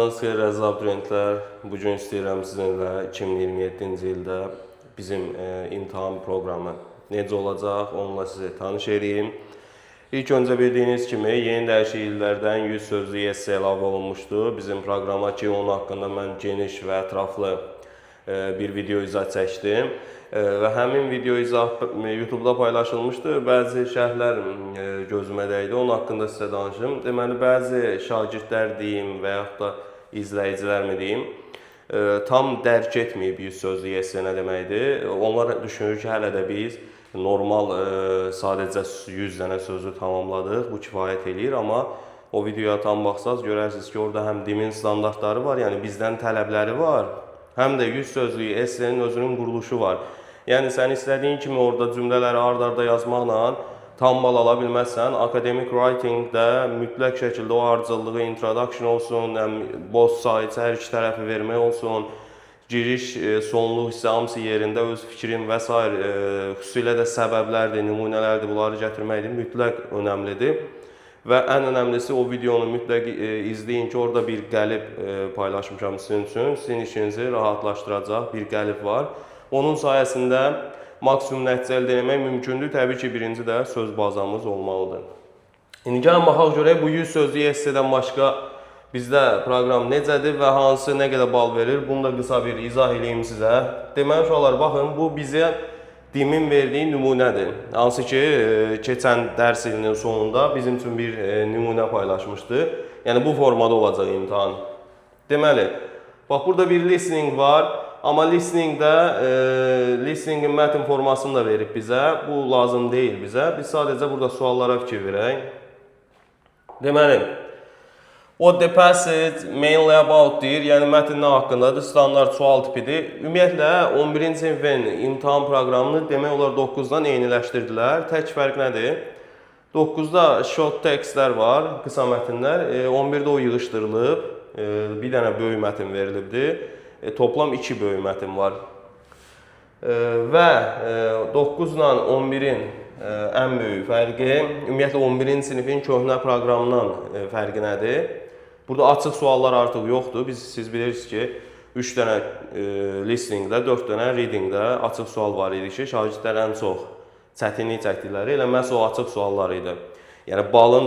Vaxtınız xeyir, əziz abituriyentlər. Bu gün istəyirəm sizinlə 2027-ci ildə bizim imtahan proqramı necə olacaq, onunla sizi tanış edeyim. İlk öncə bildiyiniz kimi yeni dəyişikliklərdən 100 sözlü esse əlavə olunmuşdu bizim proqrama ki, onun haqqında mən geniş və ətraflı bir video izah çəkdim. Və həmin video izah YouTube-da paylaşılmışdı. Bəzi şərhlər gözümə dəydi. Onun haqqında sizə danışım. Deməli, bəzi şagirdlər deyim və yaxud da izləyicilərmi deyim, tam dərk etməyib 100 sözlü esse nə deməkdir. Onlar düşünür ki, hələ də biz normal sadəcə 100 dənə sözü tamamladıq. Bu kifayət eləyir, amma o videoya tam baxsaz görərsiniz ki, orada həm DİM-in standartları var, yəni bizdən tələbləri var, həm də 100 sözlük essenin özünün quruluşu var. Yəni sən istədiyin kimi orada cümlələri ard-arda yazmaqla tam bal ala bilməzsən. Academic writing-də mütləq şəkildə o ardıcıllığı, introduction olsun, həm both sides, hər iki tərəfi vermək olsun, giriş, sonluq hissə hamısı yerində, öz fikrin və sair, xüsusilə də səbəblərdir, nümunələrdir, bunları gətirməkdir, mütləq önəmlidir. Və ən önəmlisi o videonu mütləq izləyin ki, orada bir qəlib paylaşmışam sizin üçün. Sizin işinizi rahatlaşdıracaq bir qəlib var. Onun sayəsində maksimum nəticə əldə etmək mümkündür. Təbii ki, birinci də söz bazamız olmalıdır. İndi gəlin baxaq görək bu 100 sözlü essedən başqa bizdə proqram necədir və hansı nə qədər bal verir. Bunu da qısa bir izah eləyim sizə. Deməli uşaqlar, baxın, bu bizə DİM-in verdiyi nümunədir. Hansı ki, keçən dərs ilinin sonunda bizim üçün bir nümunə paylaşmışdı. Yəni bu formada olacaq imtahan. Deməli, bax burada bir listening var. Amma listeningdə listeningin mətn formasını da verib bizə. Bu lazım deyil bizə. Biz sadəcə burada suallara fikir verək. Deməli, "What the passage mainly about" deyir. Yəni mətn nə haqqındadır? Standart sual tipidir. Ümumiyyətlə 11-ci sinifin imtahan proqramını demək olar 9-dan eyniləşdirdilər. Tək fərq nədir? 9-da short tekstlər var, qısa mətnlər. 11-də o yığışdırılıb. Bir dənə böyük mətn verilibdir. Toplam 2 böyük mətn var. Və 9 ilə 11-in ən böyük fərqi, ümumiyyətlə 11-ci sinifin köhnə proqramından fərqi nədir? Burada açıq suallar artıq yoxdur. Siz bilirsiniz ki, 3 dənə listeningdə, 4 dənə readingdə açıq sual var idi ki, şagirdlər ən çox çətinlik çəkdikləri elə məhz o açıq suallar idi. Yəni balın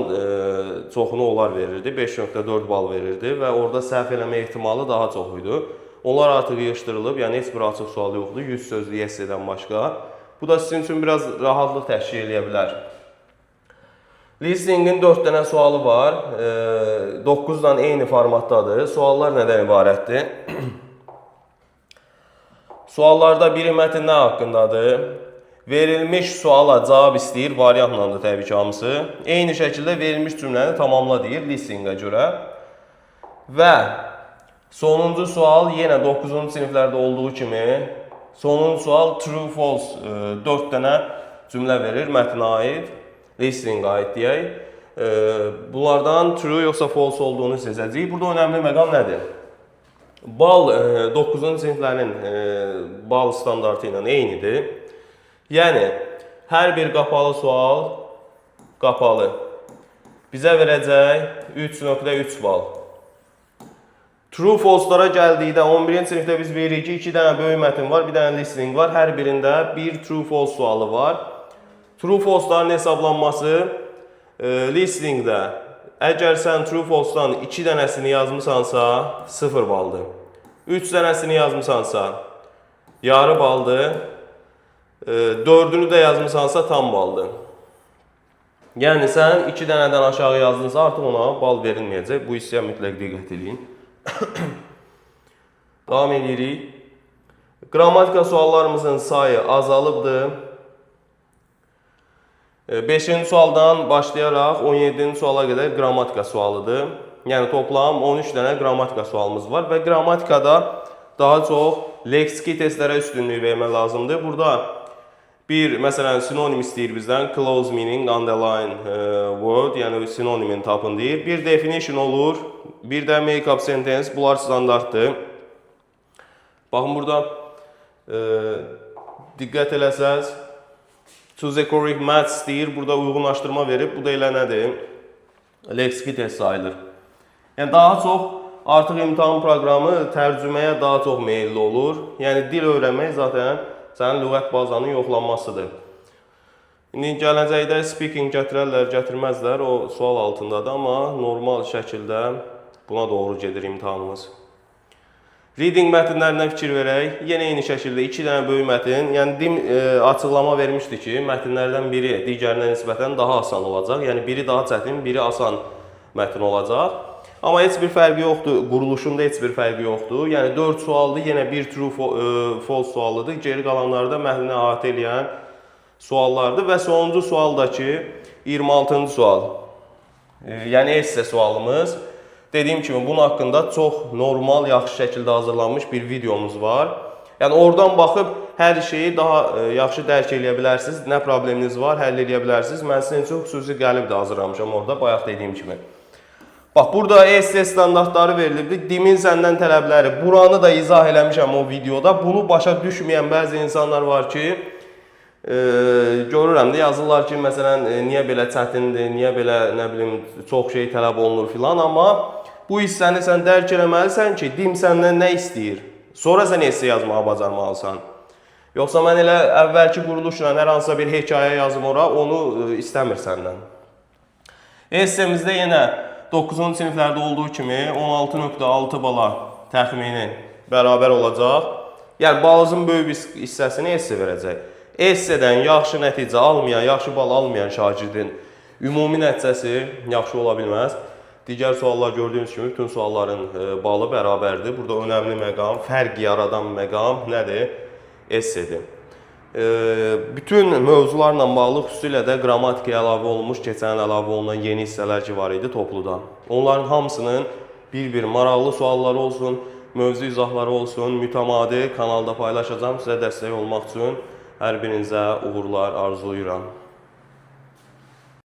çoxunu onlar verirdi, 5.4 bal verirdi və orada səhv eləmə ehtimalı daha çox idi. Onlar artıq yığışdırılıb, yəni heç bir açıq sual yoxdur, 100 sözlü essedən başqa. Bu da sizin üçün biraz rahatlıq təşkil eləyə bilər. Listeningin 4 dənə sualı var. 9-dan eyni formatdadır. Suallar nədən ibarətdir? Suallarda biri mətn nə haqqındadır? Verilmiş suala cavab istəyir, variantla da təbii ki hamısı. Eyni şəkildə verilmiş cümləni tamamla deyir listeningə görə. Və sonuncu sual yenə 9-cu siniflərdə olduğu kimi sonuncu sual true false, 4 dənə cümlə verir mətnə aid, listening aid deyək. Bunlardan true yoxsa false olduğunu seçəcəyik. Burada önəmli məqam nədir? Bal 9-cu siniflərin bal standartı ilə eynidir. Yəni hər bir qapalı sual qapalı bizə verəcək 3.3 bal. True false-lara gəldikdə 11-ci sinifdə biz bilirik ki, 2 dənə böyük mətn var, bir dənə listening var. Hər birində bir true false sualı var. True false-ların hesablanması listeningdə əgər sən true false-dan 2 dənəsini yazmısansa 0 baldır. 3 dənəsini yazmısansa yarı baldır. 4-ünü də yazmısansa tam baldır. Yəni sən 2 dənədən aşağı yazdınsa artıq ona bal verilməyəcək. Bu hissəyə mütləq diqqət eləyin. Davam edirik. Qrammatika suallarımızın sayı azalıbdır. 5-ci sualdan başlayaraq 17-ci suala qədər qrammatika sualıdır. Yəni toplam 13 dənə qrammatika sualımız var və qrammatikada daha çox leksiki testlərə üstünlük vermək lazımdır. Burada bir məsələn sinonim istəyir bizdən. Close meaning, underline word, yəni sinonimin tapın deyir. Bir definition olur, bir də make up sentence. Bunlar standartdır. Baxın burada diqqət eləsəz choose a correct match deyir. Burada uyğunlaşdırma verib. Bu da elə nədir? Leksiki test sayılır. Yəni daha çox Artıq imtahan proqramı tərcüməyə daha çox meyilli olur. Yəni dil öyrənmək zaten sənin lüğət bazanın yoxlanmasıdır. İndi gələcəkdə speaking gətirərlər, gətirməzlər, o sual altındadır, amma normal şəkildə buna doğru gedir imtahanımız. Reading mətnlərinə fikir verək. Yenə eyni şəkildə 2 dənə böyük mətn. Yəni dim açıqlama vermişdi ki, mətnlərdən biri digərinə nisbətən daha asan olacaq. Yəni biri daha çətin, biri asan mətn olacaq. Amma heç bir fərqi yoxdur, quruluşunda heç bir fərqi yoxdur. Yəni 4 sualdır, yenə bir true false sualıdır. Geri qalanları da mətni əhatə eləyən suallardır və sonuncu sual da ki 26-cı sual. Yəni esse sualımız. Dediyim kimi bunun haqqında çox normal, yaxşı şəkildə hazırlanmış bir videomuz var. Yəni oradan baxıb hər şeyi daha yaxşı dərk eləyə bilərsiniz. Nə probleminiz var, həll eləyə bilərsiniz. Mən sizin üçün xüsusi qəlib də hazırlamışam orada, bayaq dediyim kimi. Bax, burada EST standartları verilibdir. DİM-in səndən tələbləri. Buranı da izah eləmişəm o videoda. Bunu başa düşməyən bəzi insanlar var ki, görürəm də yazırlar ki, məsələn, niyə belə çətindir, niyə belə, nə bilim, çox şey tələb olunur filan, amma bu hissəni sən dərk eləməlisən ki, DİM səndən nə istəyir? Sonra sən esse yazmağı bacarmalısan. Yoxsa mən elə əvvəlki quruluşla hər hansısa bir hekayə yazım ora, onu istəmir səndən. Essemizdə yenə 9-cu siniflərdə olduğu kimi 16.6 bala təxmini bərabər olacaq. Yəni balınızın böyük bir hissəsini esse verəcək. Essedən yaxşı nəticə almayan, yaxşı bal almayan şagirdin ümumi nəticəsi yaxşı ola bilməz. Digər suallar gördüyünüz kimi bütün sualların balı bərabərdir. Burada önəmli məqam, fərq yaradan məqam nədir? Essedir. Bütün mövzularla bağlı, xüsusilə də qrammatikaya əlavə olunmuş, keçən il əlavə olunan yeni hissələr ki var idi topludan. Onların hamısının bir-bir maraqlı sualları olsun, mövzu izahları olsun, mütəmadi kanalda paylaşacağam sizə dəstək olmaq üçün. Hər birinizə uğurlar arzulayıram.